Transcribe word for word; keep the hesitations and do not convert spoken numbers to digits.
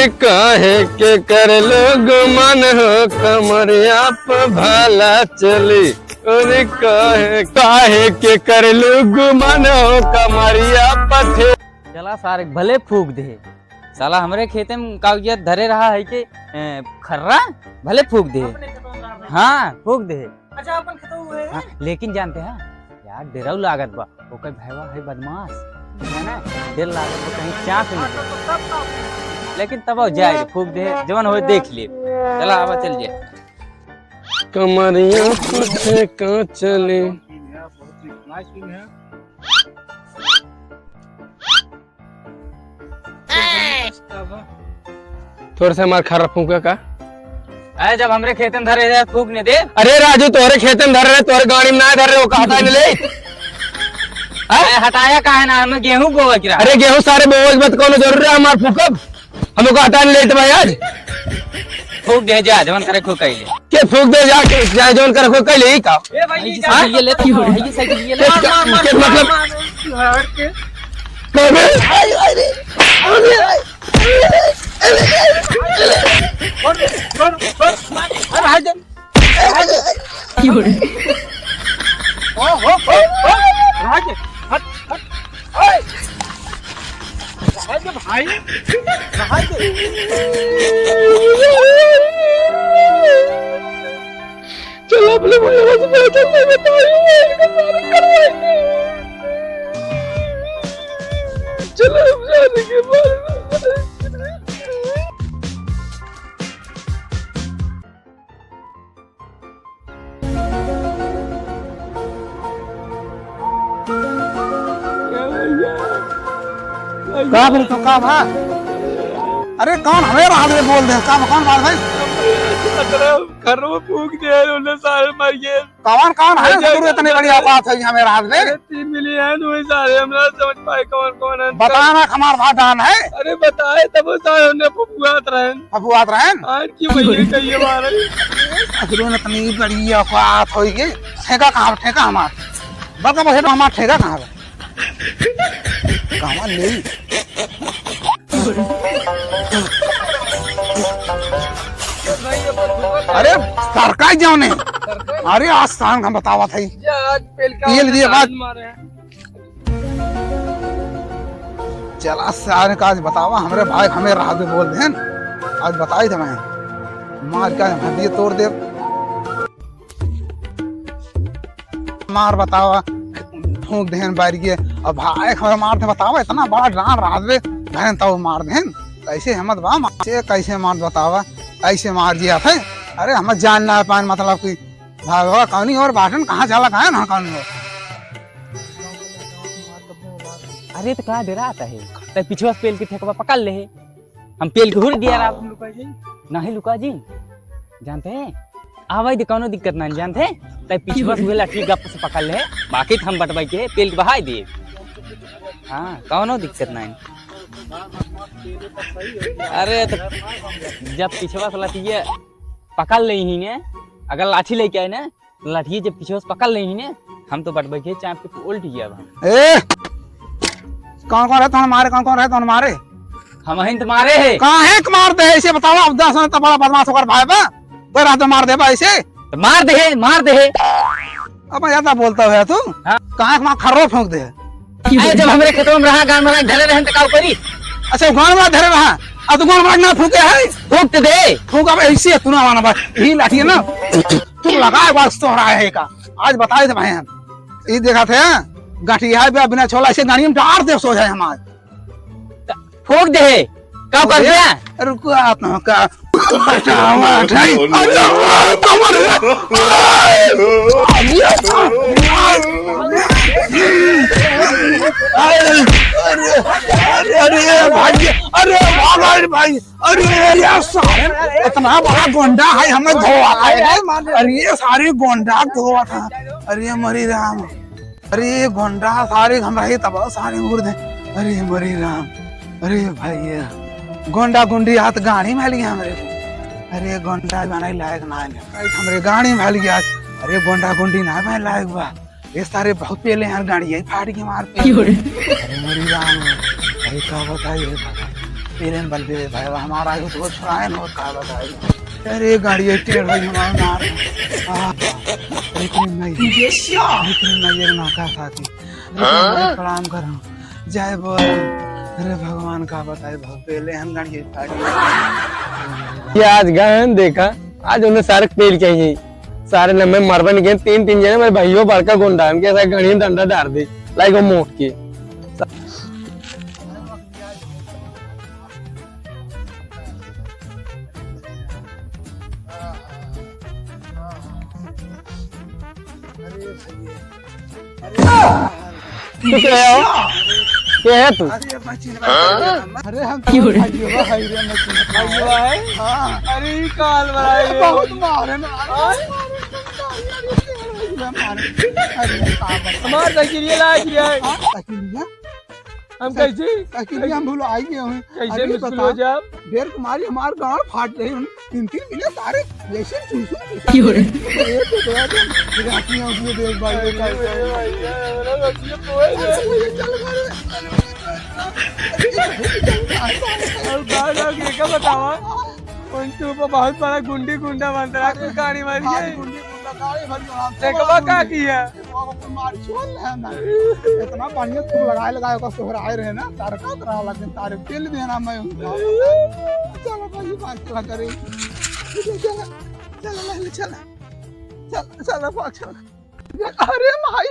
काहे के करलू गुमान हो, कमरिया पे भाला चली। अरे काहे, काहे के करलू गुमान हो, कमरिया पे ठे- चला सारे, भले फूँक दे। साला हमरे खेते में कागजात धरे रहा है कि, ए, खर्रा, भले फूँक दे। अपने खेतवा में रहा है। हाँ, फूँक दे। अच्छा, अपन खेतवा हुए है? हाँ, लेकिन जानते हैं, यार, डेराउ लागत बा। ओकर भैया है बदमाश, है ना? डर लागत बा, कहीं चाँप न दे। तब का? लेकिन तब जाए, फूँक दे, जवन होए देख ले। चला, आवा, चल जाए। कमरिया पे ठेका चले। थोड़ा सा मार खर्रा फूँका का। अरे, जब हमरे खेते में धरे रहे, फूँक न दे। अरे राजू, तोहरे खेते में धरे रहे, तोहरे गाड़ी में ना धरे रहे, वो कहता नहीं ले। अरे, हटाया काहे ना, हमें गेहूं बोवे के रहा। अरे, गेहूं सारे बोवे के बाद कौनो जरूरी है हमार फूँकब? हमको हटाने लेट भाई आज। फूँक दे जा, जवन करे खूब कइले। के फूँक दे जा, के जा, जवन करे खूब कइले, ई का? ए भाई, ये हाँ? साइकिल ये ले, ये साइकिल ये ले। के, के, के मतलब? मार, मार, मार, मार। कबे? अरे, अरे, अरे, अरे, अरे, अरे, अरे, अरे, अरे, अरे, अरे, अरे, अरे, अरे, अरे, की हो रे? ओ, ओ, ओ, ओ, रहा दे। हट, हट। ओए। रहा दे भाई। रहा दे। चलो अपने भैया से बात करके बताइए, इनका सारे करवाइए। चलो हम जाने के बाद। का बोले तो का भा? अरे कौन हमें रहा दे बोल दे, का कौन बात भाई? अरे, घरों में फूँक दे, उन्हें सारे मर गए। कौन कौन है? अरे, गुरु इतनी बड़ी औकात है हमें रहा दे। अरे, तीन मिलियन हुए सारे, हम ना समझ पाए कौन कौन है। बता ना, हमार बात डान है। अरे बताए तब वो सारे हमने फुफुआत रहन। फुफुआत रहन? आज की वही कहिए मारे। ससुरो ने इतनी बड़ी औकात होई के। ठेका कहाँ, ठेका हमार? बता बस, हमार ठेका कहाँ है? कहाँ ले? अरे सरकाई जाने। अरे आज शाम हम बतावा था। ये लिए बात। चला सारे का आज बतावा, हमरे भाई हमें रहा दे बोल देन। आज बताई थे मैं, मार का हम हड्डी तोड़ दे। मार बतावा, फूँक देन बारिये। अब भाई हमें मार दे बतावा, इतना बड़ा डांड रहा दे, बहन तब मार देन। कैसे हिम्मत बा, कैसे मार बतावा, ऐसे मार दिया थे। अरे हमें जान ना पाए, मतलब कि भागवा कौनी और बाटन कहाँ चला, कहाँ ना कौनी और। अरे तो का डेरात है, तै पिछवा से पेल के ठेकवा पकड़ ले है। हम पेल के हुर दिया रहा। हम लुका जाई? नहीं लुका जी, जानते हैं, आवाई दे, कौनो दिक्कत नहीं, जानते हैं, तै पिछवा से उहे लाठी गप से पकड़ ले है, बाकी तो हम बटवाई के पेल के बहाई दे। हाँ, कौनो दिक्कत नहीं। अरे तो जब पिछवा से लाठी ये पकड़ ले ही ने, अगर लाठी लेके आए ना, लाठिए जब पीछे से पकड़ लेही ने, हम तो बटबैठे चाप के उल्ट गया बा। ए, कौन कौन रहे तोहन मारे, कौन कौन रहे तोहन मारे? हम अहिन तो मारे है। काहे के मार दे ऐसे बतावा, अब दस तो बड़ा बदमाश होकर भाई बा, दो रात में मार दे बा ऐसे। तो मार दे है, मार दे है। अब ज्यादा बोलता है तू। हाँ। कहाँ के मार खर्रो फूँक दे। अरे जब हमरे खेतवा में रहा, गान बना के धरे रहन तो का करी? अच्छा, गान बना धरे रहा, अब तो गान बना ना फूँके है? फूँक तो दे। फूँक अब ऐसे तू ना माना बा, यही लाठी है ना। तू लगा एक बार तोहरा है का? आज बताए थे भाई हम। ई देखा थे, गठिया बे बिना छोला ऐसे गाड़ी में डार दे सो जाए हम आज। फूँक दे, का कर अरे, दिया? रुको, आप ना का। हटावा, हटाई। अरे, कमर। अरे, अरे, अरे, अरे, भाई, अरे, भाग, अरे, भाई। अरे यार, सारे इतना बड़ा गोंडा है, हमें धोआ है। अरे ये सारे गोंडा धोआ था। अरे मरी राम, अरे गोंडा सारे हम रहे तब सारे मुर्दे। अरे मरी राम, अरे भाई ये गोंडा गुंडी हाथ गाड़ी में लिया हमरे। अरे गोंडा बनाई लायक ना है, हमरे गाड़ी में लिया। अरे गोंडा गुंडी ना बनाई लायक बा। ये सारे बहुत पहले यार गाड़ी यही फाड़ के मार पे। क्यों रे? अरे मरी राम, अरे का बताई रे बाबा। इरेन बल भी भाई, हमारा आगे तो छुड़ाए न, और का बताए। अरे, गाड़ी टेढ़ होई, हमारा नाक। आ, लेकिन नहीं, लेकिन नहीं, एक नाका था कि, लेकिन मैं प्रणाम करूँ, जय बोल। अरे भगवान, का बताए, भग पेले हम गाड़ी फाड़ी। ये आज गए हैं, देखा, आज उन्हें सारे पेल के ही, सारे नम्बे मरबन के, तीन, तीन जने मेरे भाइयों बड़का गुंडा, उनके साथ घड़ी में डंडा डाल दे, लाइक वो मोट के। तू के हो? के है तू? अरे, हम क्यों रे? भाई, भाई रे, मत सुन। भाई है? हाँ। अरे, ई काल वाला है। बहुत मारे ना। हाँ? अरे, मारे। अरे, का बता। हमार साइकिल ये लाग गया है। हाँ, साइकिल लिया? हम कैसे? साइकिल हम भुला गए हैं। कैसे अरे, मिस बता। हो जाए? ढेर तुम्हारी हमार गांड फाट रही हूँ। तीन तीन मिनट सारे जैसे चूसू चूसू। क्यों रे? ये तो दो दिन राखियां उसमें देख भाई, ये अरे भाई, हमारा रखिए तो है। अरे, ये चल मारे। अरे, भाई, भाई, ये का बतावा? उन के ऊपर बहुत बड़ा गुंडी गुंडा बनता है, कुछ गाड़ी मारी भाई, है। गुंडी गुंडा गाड़ी भरी आराम से। देखवा का किया? बाबा, कोई मार छोड़ रहे हैं ना। इतना बढ़िया तू लगाए, लगाए, ओकर सोहराए रहे ना, तारे का तरह लगे, तारे तेल देना मैं उनका। चलो भाई, बात चला करे। चलो, चलो, चलो, चलो, चलो, चलो, बात चला। अरे माई,